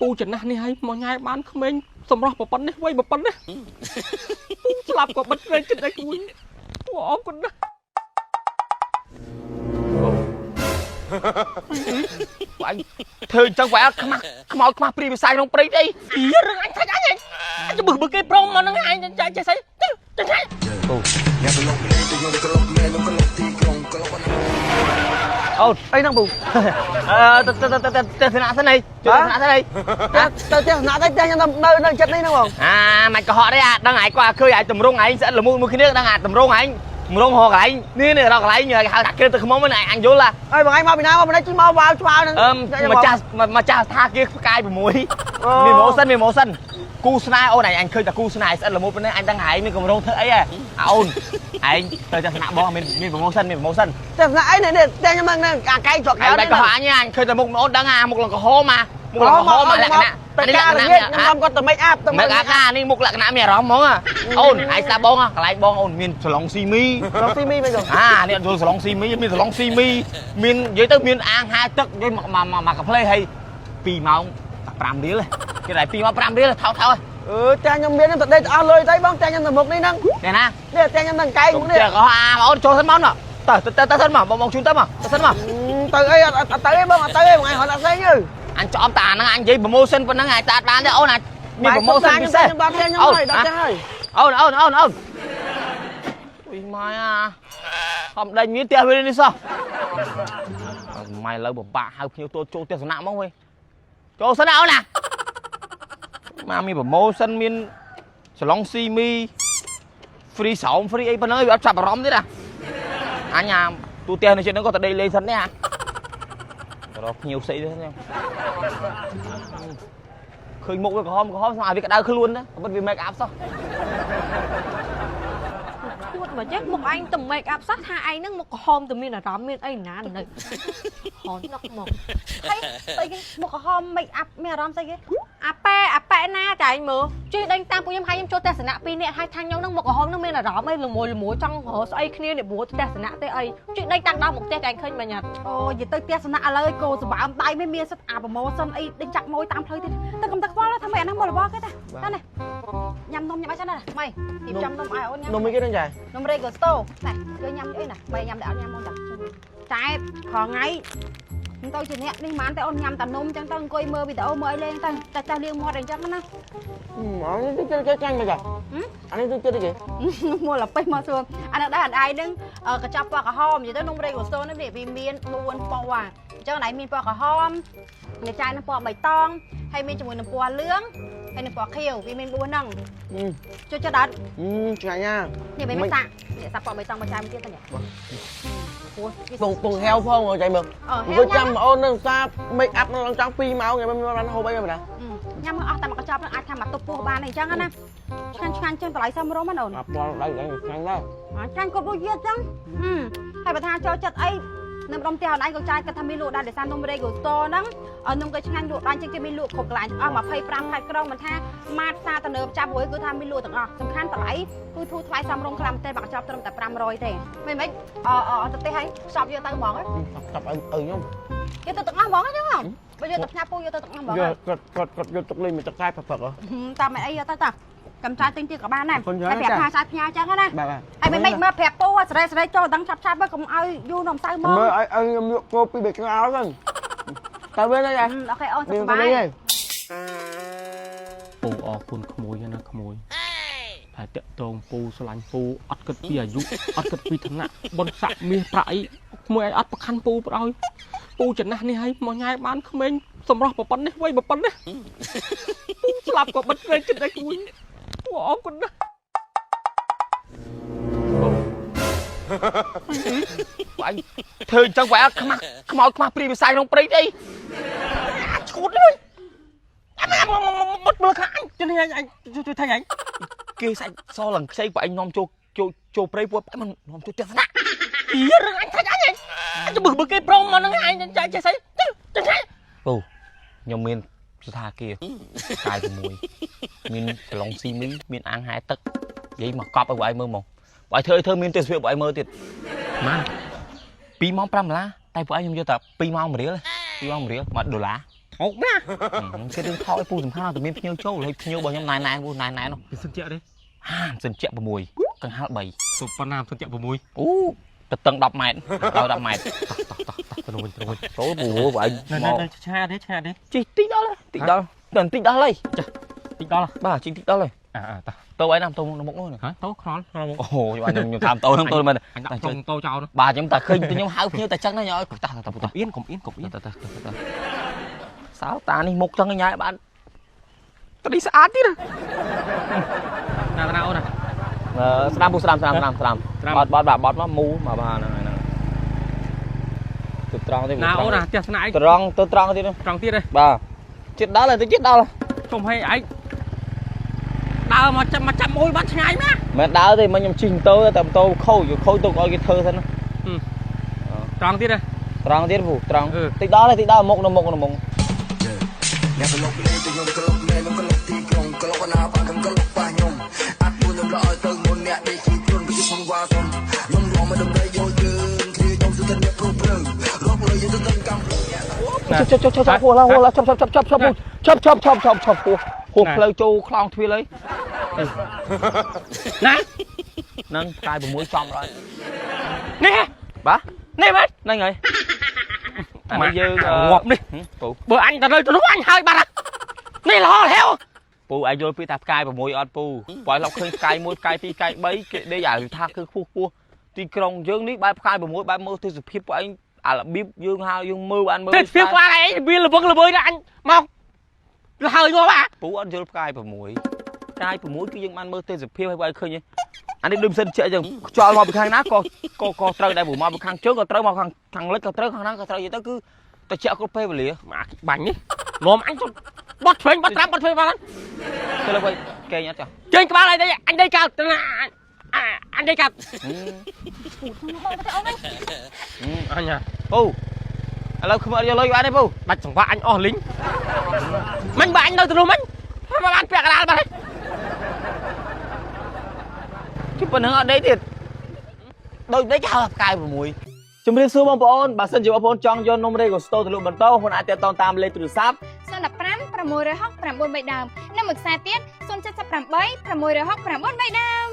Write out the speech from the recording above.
ពូចំណាស់នេះឲ្យមកញ៉ែបានក្មេងសម្រស់ប្រពន្ធនេះវ័យប្រពន្ធនេះពូស្លាប់ក៏បិទព្រៃចិត្តឲ្យគួយពូអរគុណណាស់ អញធ្វើអញ្ចឹងវាអត់ខ្មាស់ខ្មោចខ្មាស់ព្រីវិស័យក្នុងព្រៃអី រឿងអញថាច់អញអញបើគេប្រុងមកនឹងអញចាចេះស្អីទៅចេះ អូន អីហ្នឹងពូ អឺទៅទៅទៅទៅទស្សនៈសិនអីជួយទស្សនៈសិនអី ទៅផ្ទះសំណាក់ទៅផ្ទះខ្ញុំនៅនៅចិត្តនេះហ្នឹងបង អាមិនកុហកទេអាដឹងឯងគាត់ឃើញឯងតម្រងឯងស្អិតល្មួមួយគ្នាដឹងអាតម្រងឯងតម្រងរកកន្លែងនេះនេះរកកន្លែងគេហៅថាគេទៅខ្មុំហ្នឹងអញយល់ហ่ะ អើយបងឯងមកពីណាមកពីណាជិះមកវ៉ាវឆ្វាវហ្នឹង អឺម្ចាស់ម្ចាស់ស្ថាគារផ្កាយ6មានម៉ូសិនមានម៉ូសិនគូស្នេហ៍អូនឯងអញឃើញតែគូស្នេហ៍ស្អិតល្មួប៉ុណ្ណេះអញដឹងឯងមានកម្រងធ្វើអីហ៎អូនឯងទៅទស្សនៈបងមានមានប្រម៉ូសិនមានប្រម៉ូសិន ផ្ទះសំណាក់អីនេះនេះផ្ទះខ្ញុំហ្នឹងអាកែងច្រក ឯង កៅ បាច់កុហកអញអញឃើញតែមុខអូនដឹងអាមុខលងក្រហមអាមុខលងក្រហមអាលក្ខណៈ តែ នេះលក្ខណៈ ការល្ងាចខ្ញុំនាំគាត់ទៅ make up ទៅ មើលអាកានេះមុខលក្ខណៈមានអារម្មណ៍ហ្មងអូនឯងស្ដាប់បងកន្លែងបងអូនមានសាឡុងស៊ីមី រកស៊ីមីវិញ អានេះអត់យល់សាឡុងស៊ីមីមានសាឡុងស៊ីមីមាននិយាយទៅមានអាងហែទឹកនិយាយមកមកកាផ្លេហើយ2ម៉ោង5រៀលគេតែ2ម៉ោង5រៀលថោកថោក អឺផ្ទះខ្ញុំមានហ្នឹងទៅដេកអស់លុយទៅបងផ្ទះខ្ញុំទៅមុខនេះហ្នឹង ទេណា នេះផ្ទះខ្ញុំនឹងកែងមុខនេះ ចេះកុហកអាអូនចូលសិនមកទៅទៅទៅសិនមកបងបងជូនទៅមកទៅសិនមក ទៅអីអត់ទៅអីបងអត់ទៅអីបងឯងរត់អត់ផ្សេងទេ អញចំតាអាហ្នឹងអញនិយាយ promotion ប៉ុណ្ណឹងឯងតាបានទេអូនអាចមាន promotion ពិសេស ខ្ញុំដល់ផ្ទះខ្ញុំហើយដល់ផ្ទះហើយ អូនអូនអូនអូនអុយម៉ែអាខំដេញមានផ្ទះវានេះសោះម៉ែលើពិបាកហៅភ្ញៀវចូលចូលផ្ទះសំណាក់ហ្មងវិញចូលសិនណាអូនណាមកមាន promotion មានសាឡុងស៊ីមី free ស្រោម free អីប៉ុណ្ណឹងវាអត់ចាប់អារម្មណ៍ទេណាអញអាទូផ្ទះនៅជិតហ្នឹងក៏ទៅដេកលេងសិននេះអារកភ្ញៀវស្អីទេហ្នឹងឃើញមុខវាក្រហមក្រហមស្មើវាក្តៅខ្លួនណាប៉ុន្តែវា make up សោះ ឈួតមកចេះមុខឯងទៅ make up សោះថាឯងហ្នឹងមុខក្រហមទៅមានអារម្មណ៍មានអីណានៅហននឹកមក ហើយស្អីគេមុខក្រហម make up មានអារម្មណ៍ស្អីគេ អាប៉ែអាប៉ែណាចាឯងមើលជិះដេញតាមពួកខ្ញុំហើយខ្ញុំចូលទស្សនៈពីរនាក់ហើយថាខ្ញុំហ្នឹងមុខក្រហមហ្នឹងមានអារម្មណ៍អីល្មួយល្មួយចង់រកស្អីគ្នានេះព្រោះទស្សនៈទេអីជិះដេញតាមដល់មុខផ្ទះតែឯងឃើញមិនអត់ អូនិយាយទៅផ្ទះសំណាក់ឥឡូវគោសម្បើមដៃមិនមានសិតអា promotion អីដេញចាក់ម៉ួយតាមផ្លូវទៀតតែកុំតែខ្វល់ថាម៉េចអាហ្នឹងមករបស់គេតាតានេះញ៉ាំនំញ៉ាំអីសិនណាម៉ៃទីចាំនំឲ្យអូនញ៉ាំ នំអីគេហ្នឹងចា នំរេកូស្តូណែយកញ៉ាំអីណាម៉ៃញ៉ាំតែអត់ញ៉ាំមុនតាតែខងៃមិនទៅជាអ្នកនេះមិនតែអូនញ៉ាំតែនំចឹងទៅអង្គុយមើលវីដេអូមើលអីលេងទៅតែចាស់លាងមាត់អីចឹងណា អានេះទៅគេចាញ់មកចាអានេះទៅគេគេ មកលពេះមកសួរអានោះដែរអនឯងនឹងកញ្ចប់ពណ៌ក្រហមនិយាយទៅនំរេកូស្តូនេះវាមាន4ពណ៌អញ្ចឹងអនឯងមានពណ៌ក្រហមមានចាយនឹងពណ៌បៃតងហើយមានជាមួយនឹងពណ៌លឿងហើយនឹងពណ៌ខៀវវាមាន4ហ្នឹងជួយចិត្តអត់ ឆ្ងាញ់ណា នេះមិនសាក់នេះសាក់ពណ៌បៃតងមកចាយមួយទៀតទៅនេះ ពងពងហែវផងចៃមើលអង្គុយចាំអូននឹងសា make up នឹងចង់2ម៉ោងមិនបានហូបអីមែនណា ញ៉ាំអស់តែមួយកញ្ចប់នឹងអាចថាមកទប់ពោះបានអីចឹងណាឆ្ងាញ់ឆ្ងាញ់ចឹងតម្លៃសមរម្យណាអូន អាផ្លដៃឆ្ងាញ់ដែរ ឆ្ងាញ់គ្រប់រសជាតិចឹងហើយបើថាចូលចិត្តអីនៅម្ដុំផ្ទះអូនឯងក៏ចាយគិតថាមានលក់ដែរដោយសារនំរេកូស្តហ្នឹងនំគេឆ្ងាញ់លក់ដល់ជាងគេមានលក់គ្រប់កន្លែងទាំងអស់25ខេត្តក្រុងមិនថាម៉ាតផ្សារទំនើបចាប់រួយគឺថាមានលក់ទាំងអស់សំខាន់តម្លៃគឺធូរថ្លៃសមរម្យខ្លាំងមែនទែនមកកញ្ចប់ត្រឹមតែ500ទេមិនមិនអអទៅទេហើយខ្ចប់យកទៅហ្មង ចាប់ឲ្យខ្ញុំ យកទៅទាំងអស់ហ្មងចឹងបើយកទៅផ្ញើពូយកទៅទាំងអស់ហ្មង យកគាត់គាត់គាត់យកទុកលេងមួយទឹកខែផឹក តាមមិនអីយកទៅតាកំចាយទិញទៀតក៏បានដែរហើយប្រាប់ថាចាយផ្ញើចឹងណា បាទបាទ ហើយមិនមិនមើលប្រាប់ពូសេរីសេរីចូលដឹងឆាប់ឆាប់កុំឲ្យយូរនំសៅមក មើលឲ្យខ្ញុំយកគោពីបេក្រាលហ្នឹងតើវិញហើយ អូខេអូនសុខសប្បាយ ពូអរគុណក្មួយណាក្មួយតែតាក់តងពូស្រឡាញ់ពូអត់គិតពីអាយុអត់គិតពីឋានៈបុណ្យស័ក្តិមាសប្រាក់អីក្មួយឯងអត់ប្រខាន់ពូប្រឲ្យពូចំណាស់នេះឲ្យមកញ៉ែបានក្មេងសម្រស់ប្រពន្ធនេះវ័យប្រពន្ធនេះពូស្លាប់ក៏បិទព្រៃចិត្តឲ្យគួយពូអរគុណណាស់ អញធ្វើអញ្ចឹងវាអត់ខ្មាស់ខ្មោចខ្មាស់ព្រីវិស័យក្នុងព្រៃអីឈួតเลยអាមកមកមើលខាងអញ ចឹងនេះអញជួយថាអញ គេសាច់សឡើងខ្ចីពួកឯងនាំចូលចូលចូលព្រៃពួកឯងនាំចូលទស្សនៈ អីរឿងអញថាច់អញអញបើគេប្រុងមកនឹងអញចាចេះស្អីទៅចេះ ពូខ្ញុំមានស្ថាគារកាយ6មានសាឡុងស៊ីមីមានអាងហែទឹកនិយាយមកកប់ឲ្យពួកឯងមើលហ្មងពួកឯងធ្វើឲ្យធ្វើមានទេសភាពពួកឯងមើលទៀតម៉ា2ម៉ោង5ដុល្លារតែពួកឯងខ្ញុំយកតែ2ម៉ោង1រៀល2ម៉ោង1រៀល1ដុល្លារ ថោកណាស់ គេរឿងថោកឲ្យពូសំខាន់តែមានភ្ញៀវចូលហើយភ្ញៀវរបស់ខ្ញុំណែណែពូណែណែនោះ ពីសិនជាទេ ហាសិនជា6កង្ហាល់3 សុប៉ុណ្ណាសិនជា6 អូទៅតឹង10ម៉ែត្រដល់10ម៉ែត្រ តោះតោះតោះទៅវិញទៅវិញ ចូលពូឯង នៅឆ្ងាយទេឆ្ងាយទេ ជីតិចដល់តិចដល់ដល់តិចដល់ហើយ តិចដល់ បាទជីតិចដល់ហើយ អើតោះ ទៅឯណាទៅមុខនោះ ហ៎ទៅខ្នល់ខ្នល់មុខ អូខ្ញុំតាមទៅហ្នឹងទៅមែន អញដាក់ត្រង់ទៅចោល បាទខ្ញុំតែឃើញខ្ញុំហៅភ្ញៀវតែចឹងណាញ៉យតោះតោះតោះ អៀនកុំអៀនកុំអៀន តោះតោះតោះសោតានេះមុខចឹងញ៉ាយបានត្រីស្អាតទៀត ណាណាអូនណា ស្ដាំពូស្ដាំស្ដាំស្ដាំស្ដាំបត់បត់បាទបត់មកមូមកបាទហ្នឹងហ្នឹងទៅត្រង់ទៀត ណាអូនណាផ្ទះស្នាក់ឯង ត្រង់ទៅត្រង់ទៀត ត្រង់ទៀតទេ បាទចិត្តដល់ហើយទៅចិត្តដល់ ជុំឲ្យឯងដើរមកចាំមកចាំមួយបានឆ្ងាយណាស់ មិនដើរទេមកខ្ញុំជិះម៉ូតូតែម៉ូតូខូចខូចទុកឲ្យគេធ្វើសិន ត្រង់ទៀតទេ ត្រង់ទៀតពូត្រង់តិចដល់ហើយតិចដល់មុខនៅមុខនៅមុខ អ្នកក្លុកលេទៅខ្ញុំក្លុកលេខ្ញុំក្លុកទីក្រុងក្លុកណាបាខ្ញុំក្លុកប៉ះខ្ញុំអត់ពួកខ្ញុំល្អទៅមុនអ្នកដេកគីខ្លួនពីផងវ៉ាសុំខ្ញុំរំមកដើម្បីយកយើងគ្នាខ្ញុំសុទ្ធតែអ្នកព្រោះព្រឹងរកលុយយើងទៅតាមកម្ម ឈប់ឈប់ឈប់ឈប់ហួសហួសឈប់ឈប់ឈប់ឈប់ឈប់ឈប់ឈប់ឈប់ឈប់ឈប់ហួសហួសផ្លូវចូលខ្លោងទ្វារហើយ ណា ហ្នឹងផ្កាយ6ចំដល់ នេះ បាទ នេះមែន ហ្នឹងហើយអានេះយើង ងាប់នេះ ពូ បើអញទៅនៅទៅនោះអញហើយបាត់នេះលហហេវ ពូឯងយល់ពីថាផ្កាយ6អត់ពូបើឡប់ឃើញផ្កាយ1ផ្កាយ2ផ្កាយ3គេដេកអាថាគឺខ្ពស់ខ្ពស់ទីក្រុងយើងនេះបែបផ្កាយ6បែបមើលទេសភាពពួកឯងអារបៀបយើងហៅយើងមើលបានមើល ទេសភាពបានឯងវាល្វឹងល្វើយណាអញមកលហើយងាប់អា ពូអត់យល់ផ្កាយ6ផ្កាយ6គឺយើងបានមើលទេសភាពហើយបើឃើញអានេះដូចមិនសិនជាអញ្ចឹងខ្យល់មកពីខាងណាក៏ក៏ក៏ត្រូវដែរព្រោះមកពីខាងជើងក៏ត្រូវមកខាងខាងលិចក៏ត្រូវខាងណាក៏ត្រូវនិយាយទៅគឺតិចគ្រប់ពេលវេលា មកបាញ់នេះនាំអញទៅបត់ឆ្វេងបត់ត្រាំបត់ឆ្វេងបាន ទៅលើវិញគេងអត់ចា ជើងក្បាលអីទេអញដេកកើតអញដេកកើតអញ ពូឥឡូវខ្ញុំអត់យកលុយបានទេពូ បាច់សង្វាក់អញអស់លីងមិញបើអញនៅទៅនោះមិញមកបានពាក់កណ្ដាលបាត់ហើយ ជិះប៉ុណ្្នឹងអត់ដេកទៀតដូចដេកហៅផ្កាយ6ជំរាបសួរបងប្អូនបើសិនជាបងប្អូនចង់យកនំរេកូស្តូទៅលក់បន្តបងប្អូនអាចទាក់ទងតាមលេខទូរស័ព្ទ 015 669 3ដើមនិងមួយខ្សែទៀត078 669 3ដើម